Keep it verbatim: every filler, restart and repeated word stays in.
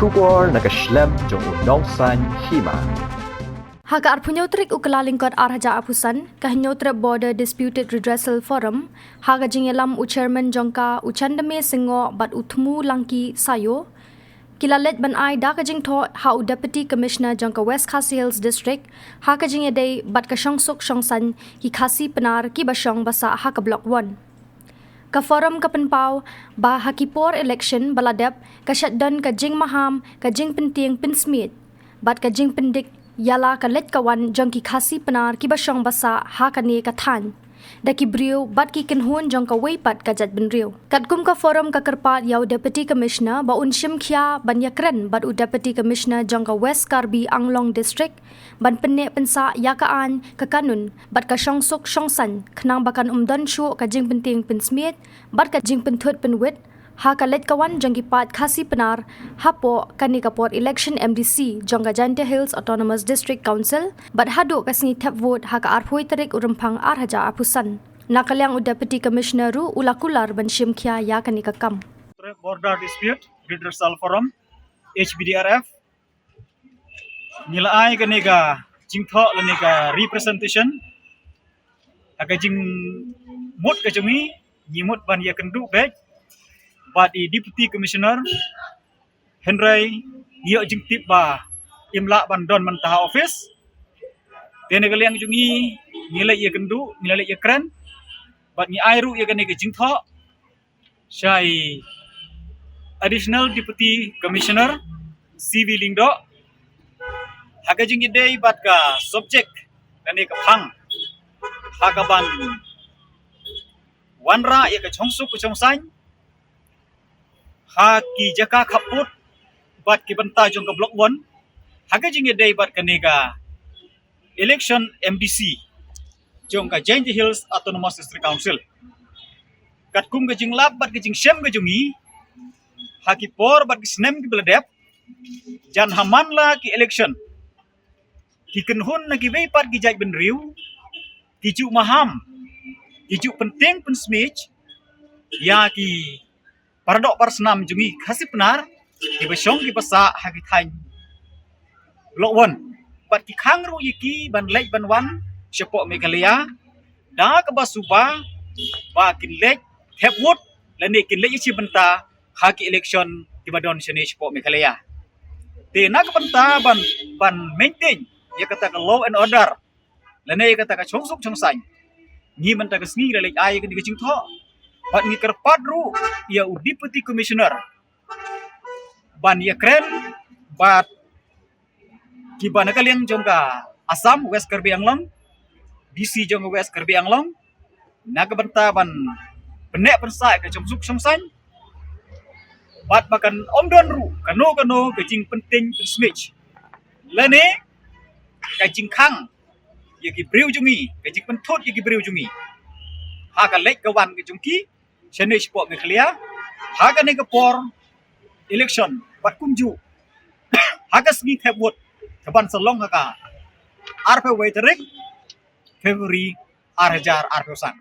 Khubor na ka shlem jong u Nongsaiñ Hima. Ha ka arphew hynñiew tarik u Kyllalyngkot ar hajar arphew san, ka Hynñiewtrep Border Disputed Redressal Forum, ha ka jingïalam u Chairman jong ka, u Chandame Singh Ngoh bad u Thmu Langki Sayo, ki la leit ban ai da ka jingthoh ha u Deputy Commissioner jong ka West Khasi Hills District, ha ka jingïadei bad ka shongsuk shongsaiñ ki Khasi Pnar kiba shong ba sah ha ka Block One. Ka forum ka pynpaw ba ha ki por election ba la dep, ka shah don ka jingmaham, ka jingpyntieng pynsmiej bad ka jingpyndik ïa la ka leit ka wan jong ki Khasi Pnar kiba shong ba sah ha kane ka thaiñ da ki briew bad ki kynhun jong kawei pat ka jaitbynriew. Katkum ka forum ka kyrpad ïa u Deputy Commissioner ba un shim khia ban ïakren bad u Deputy Commissioner jong ka West Karbi Anglong District ban pynneh pynsah ïa ka aiñ, ka kanun bad ka shongsuk shongsaiñ, khnang ba kan ym don shuh ka jingpyntieng pynsmiej bad ka jingpynthut pynwit ha ka leit ka wan jong ki paid Khasi Pnar hapoh kane ka por election M D C jong ka Jaintia Hills Autonomous District Council bad haduh ka sngi thep vote ha ka arphew tarik u Rymphang ar hajar arphew san. Na ka liang u Deputy Commissioner ruh u la kular ban shim khia ïa kane ka kam. Border Dispute Redressal Forum, H B D R F, ngi la ai kane ka jingthoh lane ka representation ha ka jingmut ka jong ngi, ngi mut ban ïakynduh beit bad i Deputy Commissioner, hynrei ngi ïoh jingtip ba im lah ban don mynta ha office. Te na ka liang jong ngi, ngi la ïakynduh, ngi la ïakren bad ngi ai ruh ïa kane ka jingthoh sha i Additional Deputy Commissioner C V Lyngdoh ha ka jingïadei bad ka subject lane ka phang ha kaban wanrah ïa ka shongsuk ka shongsaiñ ha ki jaka khappud bad ki bynta jong ka Block One ha ka jingïadei bad kane ka election M D C jong ka Jaintia Hills Autonomous District Council. Katkum ka jinglap bad ka jingshem ka jong ngi, ha ki por bad ki snem kiba la dep, jan ha man la ki election, ki kynhun na kiwei pat ki jaitbynriew ki ju maham, ki ju pyntieng pynsmiej ïa ki paradoh parasnam jong ngi Khasi Pnar kiba shong kiba sah ha ki thaiñ Block One bad ki khang ruh ïa ki ban leit ban wan shapoh Meghalaya da kaba suba ba kin leit thep vote lane kin leit ïashim bynta ha ki election kiba don shane shapoh Meghalaya. Te na ka bynta ban, ban maintain ïa kata ka law and order lane ïa kata ka shongsuk shongsaiñ, ngi mynta ka sngi la leit ai kane ka jingthoh bad ngi kyrpad ruh ïa u Deputy Commissioner ban ïakren bad kiba na ka liang jong ka Assam, West Karbi Anglong, D C jong ka West Karbi Anglong, na ka bynta ban pynneh pynsah ka shongsuk shongsaiñ bad ba kan ym don ruh kano kano ka jingpyntieng pynsmiej lane ka jingkhang ïa ki briew jong ngi, ka jingpynthut ïa ki briew jong ngi ha ka leit ka wan ka jong ki shane shapoh Meghalaya ha kane ka por election bad kumjuh ha ka sngi thep vote kaban sa long ha ka arphew wei tarik February ar hajar arphew san.